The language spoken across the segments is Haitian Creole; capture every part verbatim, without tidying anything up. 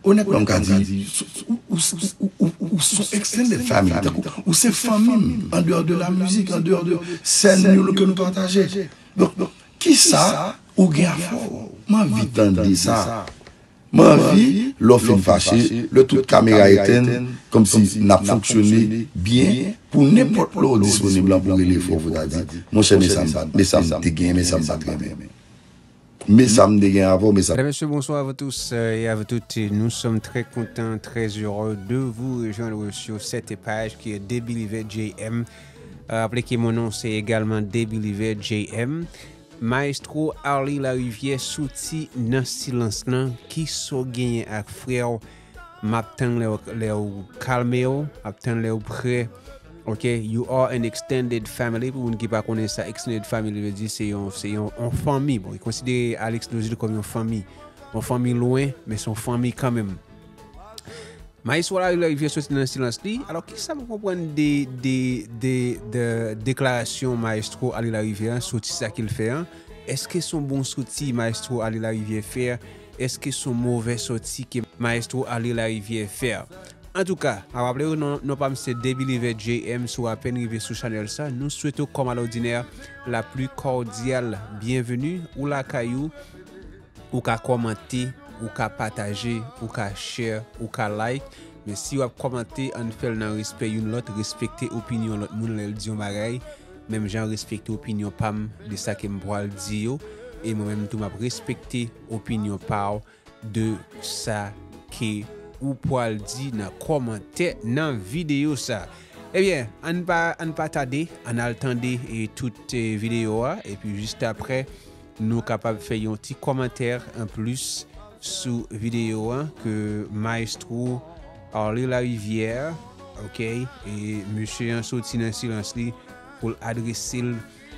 Onètman, m ka di, ou, ou, ou, ou, ou, ou se yon extended family, tankou, ou se fanmi m, an deyò de la mizik, an deyò de sèn nou ke nou pataje. Donk, kisa ou gen a fè w? M anvi tande sa. M anvi, lè w fin fache, lè tout kamera etenn, kòmsi n ap fonksyone byen, pou nenpòt lè w disponib lan pou rele fò pou ta di, monchè, men sa m pa, men sa m te gen, men sa m pa t renmen. Men sa m te gen avè w, men sa. Mesdames, Messieurs, bonsoir à vous tous euh, et à vous toutes. Nous sommes très contents, très heureux de vous rejoindre sur cette page qui est Debeliever J M. Euh, rappelez que mon nom, c'est également Debeliever J M. Maestro Arly Larivière soti nan silans lan. Kisa w genyen ak frè w? M ap tann lè w, lè w kalme w, m ap tann lè w prè. Ok, you are an extended family. Pou moun ki pa konnen sa extended family vle di, se yon, se yon, yon fanmi. Bon, yo konsidere Alex Nozil kòm yon fanmi. Yon fanmi lwen, men se yon fanmi kanmenm. Maestro Arly Larivière soti nan silans li. Alò, kisa m konprann de, de, de, de deklarasyon Maestro Arly Larivière an, soti sa ke l fè an? Èske se yon bon soti Maestro Arly Larivière fè? Èske se yon move soti ke Maestro Arly Larivière fè? Antouka, m ap raple w, non, non pa m se Debeliever J M, si w apèn rive sou chanèl sa, nou swete w kòm alòdinè la pli kòdyal byenveni. Ou lakay ou, ou ka kòmante, ou ka pataje, ou ka share, ou ka like. Men si w ap kòmante, ann fè l nan respè youn lòt, respekte opinyon lòt moun lè l di yon bagay, menm jan respekte opinyon pa m de sa ke m pral di yo, e mwen menm tou m ap respekte opinyon pa w de sa ke ou pral di nan kòmantè nan videyo sa. Ebyen, ann pa, ann pa tade, ann al tande e tout e, videyo a, epi jis apre, nou kapab fè yon ti kòmantè anplis sou videyo an ke Maestro Arly Larivière, ok, e mesye an soti nan silans li pou l adrese l,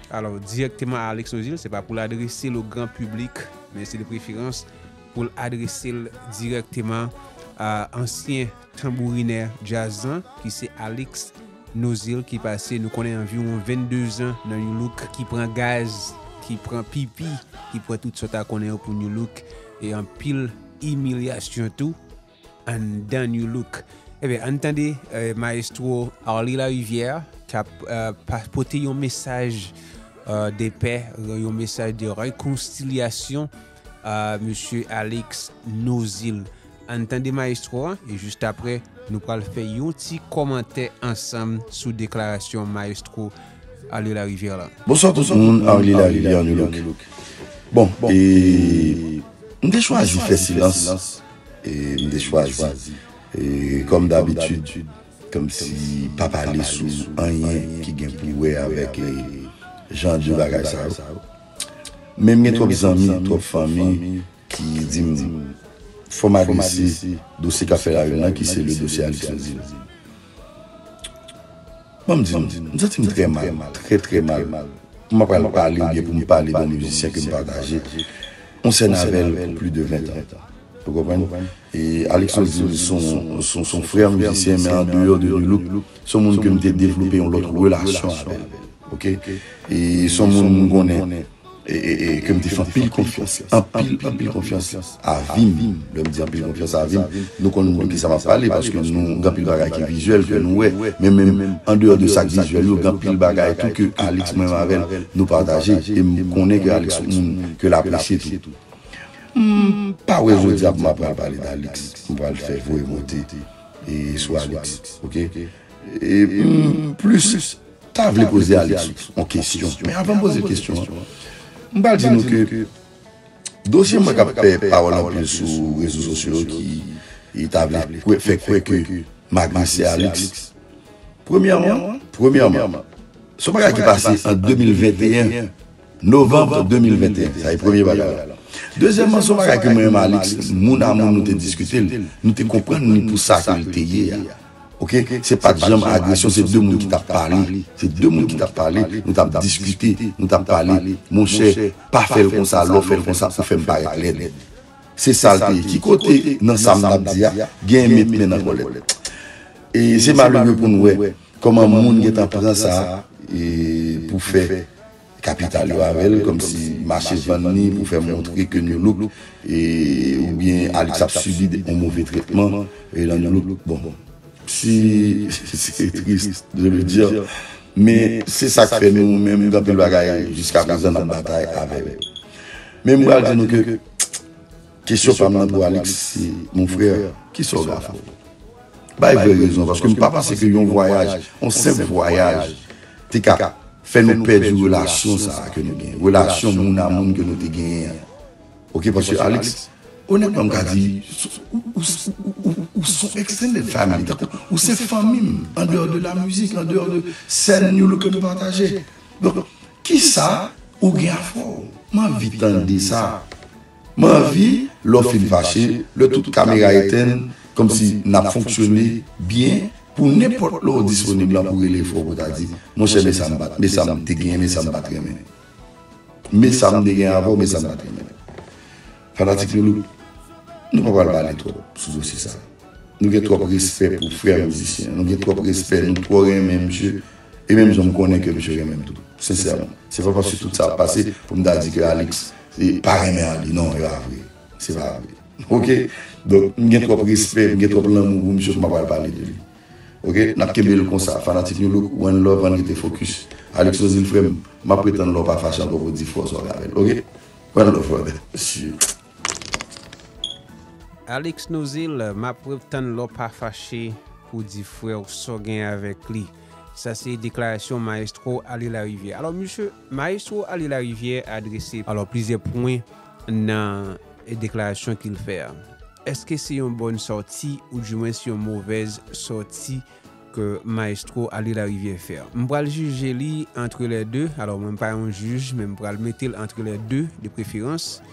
alò, dirèkteman a Alex Nozil, se pa pou l adrese l o gran piblik, men se de preferans pou l adrese l dirèkteman a ansyen tanbourinè djaz lan, ki se Alex Nozil, ki pase, nou konnen, anviwon vennde zan nan New Look, ki pran gaz, ki pran pipi, ki pran tout sa w ta konnen yo pou New Look, e anpil imilyasyon tou anndan New Look. Ebyen, ann tande eh, Maestro Arly Larivière k ap eh, pa- pote yon mesaj eh, de pè, yon mesaj de rekonsilyasyon a Mesye Alex Nozil. Ann tande Maestro an, e jis apre, nou pral fè yon ti kòmantè ansanm sou deklarasyon Maestro Arly Larivière la. Bonswa tout moun, Arly Larivière, New Look. Bon, e, m te chwazi fè silans, e, m te chwazi, e, kòm dabitid, kòmsi pa pale sou anyen ki gen pou wè avèk, e, jan de bagay sa yo. Men m gen twòp zanmi, twòp fanmi ki di m, fò m adrese dosye k ap fè la une lan, ki se le dosye Alex Nozil. Ban m di nou, m santi m trè mal, trè, trè mal. Pou m ap pral pale oubyen pou m pale de yon mizisyen ke m pataje yon sèn avè l pou plis de ven tan. Ou konprann? E Alex Nozil se yon, se yon, se yon frè mizisyen, men an deyò de New Look, se yon moun ke m te devlope yon lòt relasyon avè l. Ok? E se yon moun m konnen e, e, e ke m te fè anpil konfyans, anpil, anpil konfyans a vi m. Lè m di anpil konfyans a vi m, nou konn de kisa m ap pale, paske nou gen anpil bagay ki vizyèl ke nou wè. Men menm an deyò de sa k vizyèl yo, gen anpil bagay tou ke Alex, mwen menm avè l, nou pataje. E m konnen ke Alex se yon moun ke l apresye tou. M pa wè jodi a pou m ap pral pale d Alex, m pral fè voye monte e sou Alex, ok? E m plis ta vle poze Alex yon kesyon. Men avan m poze l kesyon an, m pral di nou ke dosye mwen k ap fè pawòl anpil sou rezo sosyo yo ki ta vle kwè, fè kwè ke m agrese Alex. Premyèman, premyèman, se yon bagay ki pase an de mil venteyen, novanm de mil venteyen. Sa se premye bagay la. Dezyèmman, se yon bagay ke mwen menm Alex, moun a moun nou te diskite l, nou te konprann li pou sa ke l te ye a. Ok? Se pa t janm agresyon, se de moun ki t ap pale. Se de moun ki t ap pale, nou t ap diskite, nou t ap pale. Monchè, pa fè l konsa, lè w fè l konsa, ou fè m parèt lèd. Se sa l te ye. Ki kote nan sa m t ap di a, gen met men nan kòlèt? E se malere pou n wè kòman moun gentan pran sa e pou fè kapital yo avè l, kòmsi mache vann li pou fè montre ke New Look, e, oubyen Alix ap sibi de, yon move tretman, e, nan New Look. Bon, si, se tris, je veux dire, men se sa k fè nou menm gen anpil bagay jiska prezan n ap batay avè yo. Men m pral di nou ke kesyon pa m nan pou Alix, se, mon frè, kisa w gen a fè w? Bay vrè rezon, paske m pa panse ke yon vwayaj, yon senp vwayaj, te ka fè nou pèdi relasyon sa a ke nou gen, relasyon moun a moun ke nou te genyen an. Oke, paske Alix, onètman, m ka di, ou, ou, ou, ou, ou se yon extended family, tankou, ou se fanmi m, an deyò de la mizik, an deyò de sèn New Look ke nou pataje. Donk, kisa ou gen a fè w? M anvi tande sa. M anvi, lè w fin fache, lè tout kamera etenn, kòmsi n ap fonksyone byen, pou nenpòt lè w disponib lan pou rele fò pou ta di, monchè, men sa m pa t, men sa m te genyen, men sa m pa t renmen. Men sa m te genyen avè w, men sa m pa t renmen. Fanatik New Look, nou pa pral pale twòp sou dosye sa. Nou gen twòp respè pou frè mizisyen, nou gen twòp respè, nou twò renmen misye, e menm jan m konnen ke misye renmen m tou, sensèman. Se pa paske tout sa ap pase pou m ta di ke Alix, e, pa renmen Arly, non, e pa vre. Se pa vre. Oke? Donk, m gen twòp respè, m gen twòp lanmou pou misye pou m pa pral pale de li. Oke? N ap kenbe l konsa. Fanatik New Look, one love, ann rete fokis. Alix Nozil, frè m, m ap ret tann lè w pa fache ankò pou w di frè w sa w gen avè l. Oke? One love, brother. Alix Nozil, m ap ret tann lè w pa fache pou w di frè w sa w gen avèk li. Sa se deklarasyon Mayestwo Arly Larivière. Alò, misye, Mayestwo Arly Larivière adrese, alò, plizyè pwen nan deklarasyon ke l fè a. Èske se yon bòn sòti, oudimwen se yon movèz sòti ke Mayestwo Arly Larivière fè a? M pral jije li entre les deux. Alò, mwen pa yon jij, men m pral mete l entre les deux de préférence.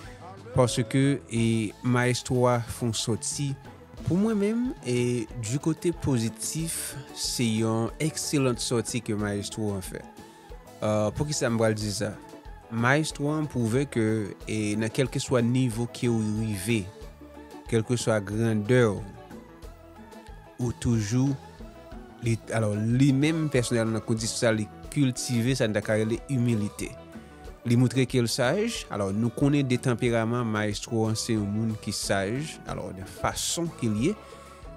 Paske, e, Mayestwo a fè yon sòti. Pou mwen menm, e, du côté positif, se yon excellente sòti ke Mayestwo an fè. Euh, poukisa m pral di sa? Mayestwo an pwouve ke, e, nan kèlkeswa nivo ke w rive, kèlkeswa grandè w, ou toujou, li, alò, li menm pèsonèlman nan kondisyon sa, li kiltive sa n ta ka rele imilite. Li moutre ke l saj. Alò, nou konnen de tanperaman, Mayestwo an se yon moun ki saj, alò, de fason ke l ye,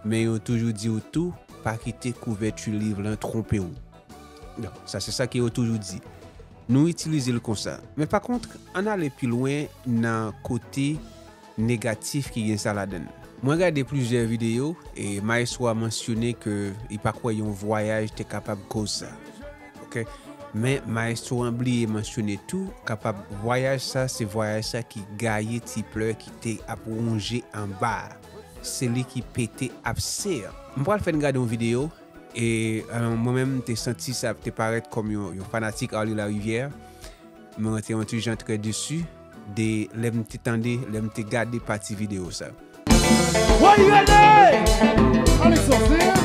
men yo toujou di w tou, pa kite kouvèti liv lan twonpe w. Donk, sa se sa ke yo toujou di. Nou itilize l konsa. Men pa kont, ann ale pi lwen nan kote negatif ki gen sa ladan l. Mwen gade plizyè videyo, e Mayestwo a mansyone ke li pa kwè yon vwayaj te kapab koz sa. Oke? Men Mayestwo an bliye mansyone tou, kapab vwayaj sa, se vwayaj sa ki gaye ti plè ki te ap wonje anba a. Se li ki pete abse an. M pral fè n gade yon videyo, e, e, mwen menm, m te santi sa te parèt kòm yon, yon fanatik Arly Larivière. Mwen te yon ti jan trè desi de lè m te tande, lè m te gade pati videyo sa. Woy, rele! Alix Nozil!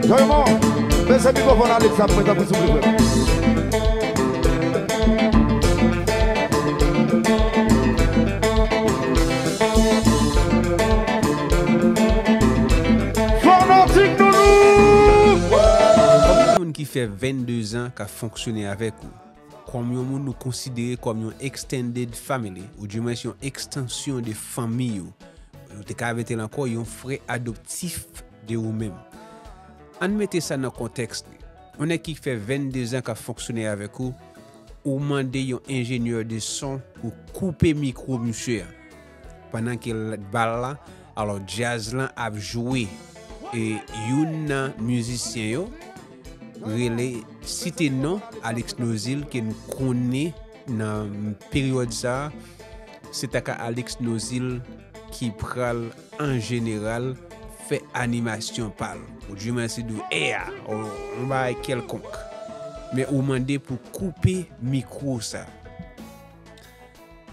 Joyman, bese mikwofòn Alix la pou mwen, tanpri, souple, frè m. Fanatik New Look! Kòm yon moun ki fè venndezan k ap fonksyone avèk ou, kòm yon moun nou konsidere kòm yon extended family, oudimwen yon ekstansyon de fanmi ou, nou te ka mete l ankò yon frè adoptif de ou menm. Ann mete sa nan kontèks li. Yon nèg ki fè venndezan k ap fonksyone avèk ou, ou mande yon enjenyè de son pou koupe mikwo misye a. Pandan ke l, bal la, alò, djaz lan ap jwe. E youn nan mizisyen yo rele, site non Alix Nozil, ke n konnen nan peryòd sa a, se ta ka Alix Nozil ki pral, an jeneral, fè animasyon pa l. Oudimwen se di w, e a, yon bagay kèlkonk. Men ou mande pou koupe mikwo sa.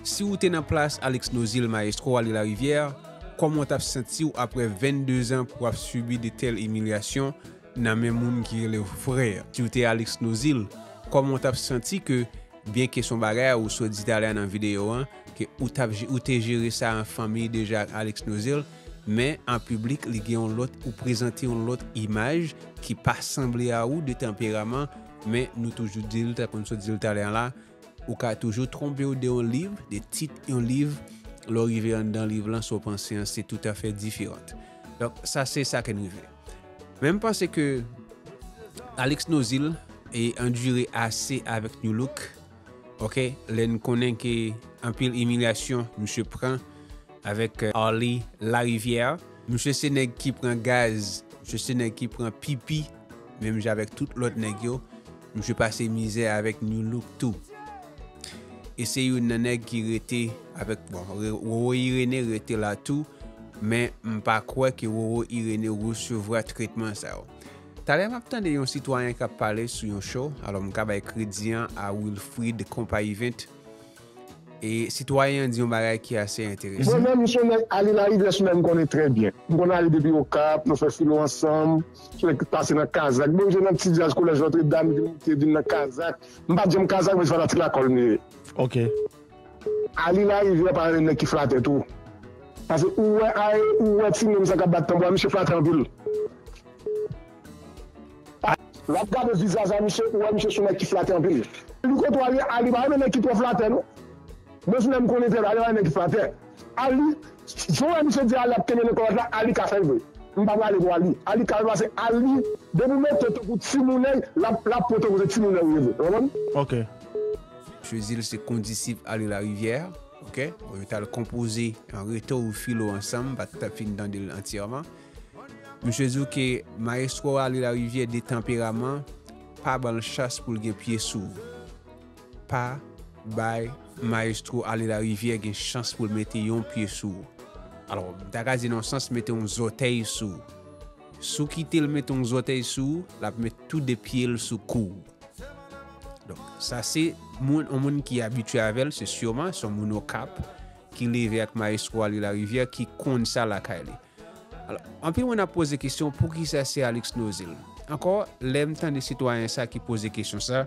Si w te nan plas Alix Nozil, Mayestwo Arly Larivière, kòman w t ap santi w apre venndezan pou w ap sibi de tèl imilyasyon nan men moun ki rele w frè? Si w te Alix Nozil, kòman w t ap santi ke, byenke se yon bagay ou sot di talè a nan videyo an, ke ou t ap je-, ou te jere sa an fanmi deja ak Alix Nozil, men an piblik, li gen yon lòt, ou prezante yon lòt imaj ki pa sanble a ou de tanperaman, men nou toujou di l, tankou n sot di l talè a la, Ou ka toujou twonpe w de yon liv, de tit yon liv, lè w rive anndan liv lan, sa w panse an se toutafè diferan. Donk, sa se sa k rive. Men m panse ke Alex Nozil e andire ase avèk Nu Look, oke, lè n konnen ke anpil imilyasyon misye pran avèk, euh, Arly Larivière. Misye se nèg ki pran gaz, misye se nèg ki pran pipi, menm jan avèk tout lòt nèg yo. Misye pase mizè avèk Nu Look tou. E se youn nan nèg ki rete avèk, bon, Re-, Roro Irénée rete la tou, men m pa kwè ke Roro Irénée resevwa tretman sa yo. Talè m ap tande yon sitwayen k ap pale sou yon show, alò m ka bay kredi an a Wilfrid Konpa Event. E sitwayen an di yon bagay ki ase enteresan. Mwen menm, m se yon nèg Arly Larivière, se yon nèg m konnen trè byen. M konn Arly depi Okap, nou fè filo ansanm, se yon nèg ki pase nan Kazak. Bon, m jwe nan ti djaz kolèj Notre Dame, li te vin nan Kazak. M pa t janm Kazak, men se fanatik Lakòl m ye. Ok. Arly Larivière pa yon nèg ki flatè tou. Paske ou wè, ou wè timoun sa k ap bat tanbou a, misye flatè anpil. L ap gade vizaj a misye, ou wè misye se yon nèg ki flatè anpil. Li kote w Arly, Arly pa renmen nèg ki twò flatè non. Mwen se nèg m konnen trè byen, Arly pa renmen nèg ki flatè. Arly, jan w wè misye di Arly ap kenbe nan kòlòt la, Arly ka fè l vre. M pa prale pou Arly. Arly ka fè l paske Arly, depi w mete w tankou timoun nèg, l ap, l ap pote w kote timoun nèg ou ye vre. Ou konprann? Ok. Misye di l se kondisip Arly Larivière, ok? Bon, yo t al konpoze an reto ou filo ansanm, m pa t fin tande l antyèman. Misye di w ke mayestwo Arly Larivière de tanperaman, pa ban l chans pou l gen pye sou ou. Pa bay mayestwo Arly Larivière gen chans pou l mete yon pye sou ou. Alò, m ta ka di nan yon sans mete yon zòtèy sou ou. Si w kite l mete yon zòtèy sou ou, l ap met tou de pye l sou kou w. Donk, sa se moun, yon moun ki abitye avè l, se siman, se yon moun Okap, ki leve ak mayestwo Arly Larivière, ki konn sa lakay li. Alò, anpil moun ap poze kesyon, poukisa se Alex Nozil? Ankò, lè m tande sitwayen sa ki poze kesyon sa,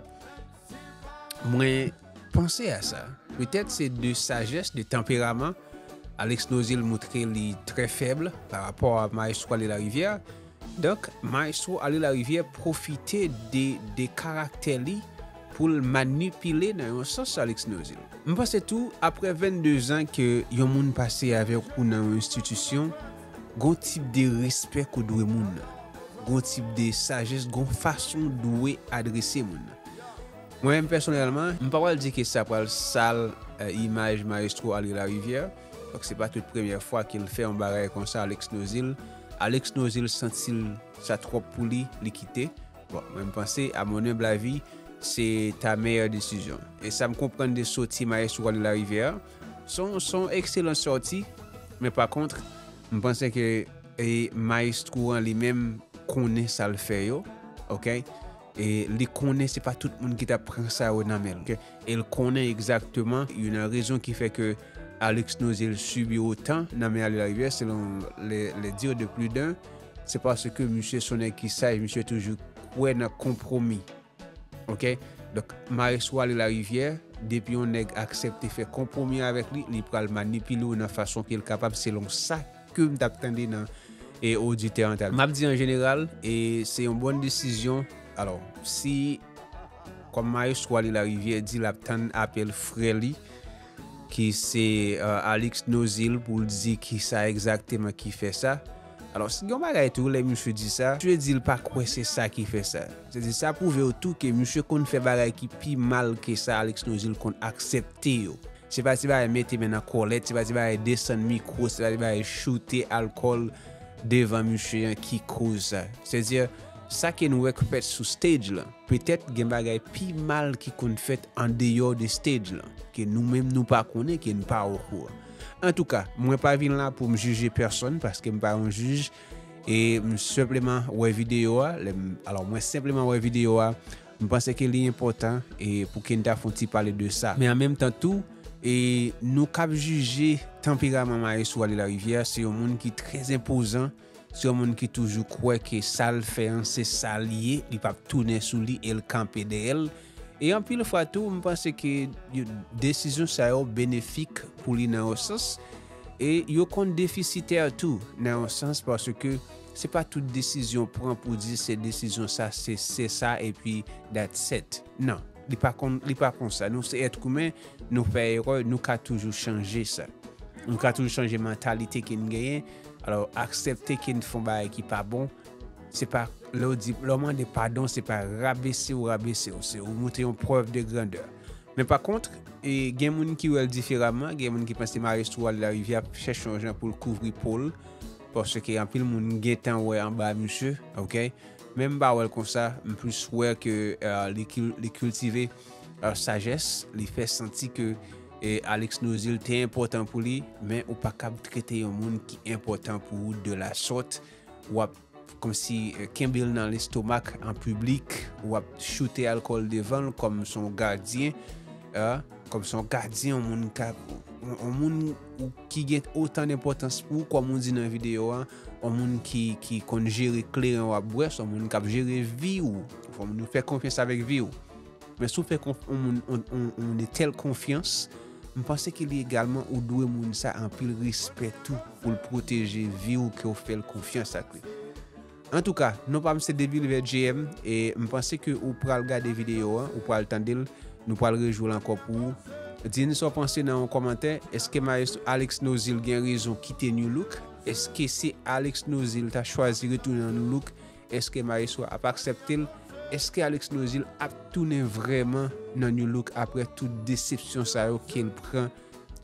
mwen panse a sa. Petèt se de sajès, de tanperaman. Alex Nozil montre li trè fèb pa rapò a mayestwo Arly Larivière. Donk, mayestwo Arly Larivière pwofite de, de karaktè li pou l manipile nan yon sans Alex Nozil. M panse tou, aprè vennde zan ke yon moun pase avèk ou nan yon enstitisyon, gon tip de respè ke w dwe moun nan. Gon tip de sajès, gon fason w dwe adrese moun nan. Mwen menm pèsonèlman, m pa pral di ke sa pral sal, eh, imaj mayestwo Arly Larivière. Donk, se pa tout premyè fwa ke l fè yon bagay konsa, Alex Nozil. Alex Nozil santi l sa twòp pou li, li kite. Bon, mwen m panse, à mon humble avis, se ta meyè desizyon. E sa m konprann de sòti mayestwo Arly Larivière, se yon, se yon ekselan sòti, men pa kont, m panse ke, e, mayestwo an li menm konnen sa l fè yo, ok? E li konnen se pa tout moun ki t ap pran sa yo nan men l, ok? E l konnen egzakteman youn nan rezon ki fè ke Alex Nozil sibi otan nan men Arly Larivière, selon les, les dires de plus d'un, se paske misye se yon nèg ki saj, misye toujou kwè nan konpwomi. Ok? Donk, mayestwo Arly Larivière, depi yon nèg aksepte fè konpwomi avèk li, li pral manipile w nan fason ke l kapab, selon sa ke m t ap tande nan, e, oditè an t ap di. M ap di an jeneral, e se yon bòn desizyon. Alò, si, kòm mayestwo Arly Larivière di l ap tann apèl frè li, ki se, euh, Alex Nozil, pou l di kisa egzakteman ki fè sa. Alò, si gen yon bagay tou, lè misye di sa, misye di l pa kwè se sa ki fè sa. Se di sa pwouve w tou ke misye konn fè bagay ki pi mal ke sa Alex Nozil konn aksepte yo. Se pa ti bagay mete men nan kòlèt, se pa ti bagay desann mikwo, se pa ti bagay choute alkòl devan misye an ki koz sa. Se di, sa ke nou wè k fèt sou stage lan, petèt gen bagay pi mal ki konn fèt andeyò de stage lan, ke nou menm nou pa konnen, ke n pa okouran. Antouka, mwen pa vin la pou m jije pèsonn, paske m pa yon jij, e m senpleman wè videyo a, lè m, alò, mwen senpleman wè videyo a, m panse ke li enpòtan, e pou ke n ta fè yon ti pale de sa. Men an menm tan tou, e nou k ap jije tanperaman mayestwo Arly Larivière, se yon moun ki trè enpozan, se yon moun ki toujou kwè ke sa l fè an, se sa l ye, li p ap tounen sou li e l kanpe dèyè l. E anpil fwa tou, m panse ke yo, desizyon sa yo benefik pou li nan yon sans, e yo konn defisitè tou nan yon sans, paske se pa tout desizyon w pran pou di se desizyon sa, se, se sa, epi that's it. Non. Li pa konn, li pa konsa. Nou se èt imen, nou fè erè, nou ka toujou chanje sa. Nou ka toujou chanje mantalite ke n genyen. Alò, aksepte ke n fè yon bagay ki pa bon, se pa, lè w di, lè w mande padon, se pa rabese w rabese w, se ou montre yon prèv de grandè. Men pa kont, e, gen moun ki wè l diferaman, gen moun ki panse Maestro Wally Larivière ap chèche yon jan pou l kouvri po l, paske anpil moun gentan wè anba misye, oke? Men m pa wè l konsa, m plis wè ke, e, li kil-, li kiltive, e, sajès, li fè santi ke, e, Alex Nozil te enpòtan pou li, men ou pa kab trete yon moun ki enpòtan pou ou de la sòt, w ap kòmsi, e, kenbe l nan lestomak an piblik, w ap choute alkòl devan l kòm se yon gadyen, e, kòm se yon gadyen, yon moun ka, yon, yon moun ou, ki gen otan enpòtans pou ou, kòm ou di nan videyo a, yon moun ki, ki konn jere kleren w ap bwè, se yon moun k ap jere vi w, fò moun ou fè konfyans avèk vi w. Men si w fè konf-, yon moun, yon, yon, yon de tèl konfyans, m panse ke li egalman ou dwe moun sa anpil respè tou pou l pwoteje vi w ke w fè l konfyans ak li. Antouka, non pa m se Devil Vert J M, e m panse ke ou pral gade videyo a, ou pral tande l, nou pral rejwe l ankò pou ou. Di n sa w panse nan yon kòmantè, èske Maestro Alex Nozil gen rezon kite Nu Look? Èske se Alex Nozil ta chwazi retounen nan Nu Look? Èske Maestro ap aksepte l? Èske Alex Nozil ap tounen vrèman nan Nu Look apre tout desepsyon sa yo ke l pran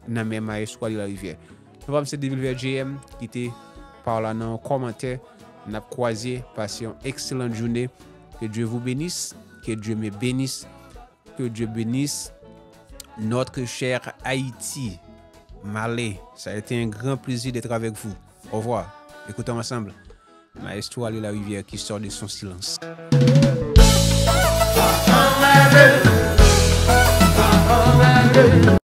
nan men Maestro Wally Larivière? Non pa m se Devil Vert J M, kite pa w la nan yon kòmantè. N ap kwaze, pase yon excellente journée. Que Dieu vous bénisse, que Dieu me bénisse, que Dieu bénisse notre cher Haïti. M ale. Ça a été un grand plaisir d'être avec vous. Au revoir. Écoutons ensemble Maestro Wally Larivière qui sort de son silence.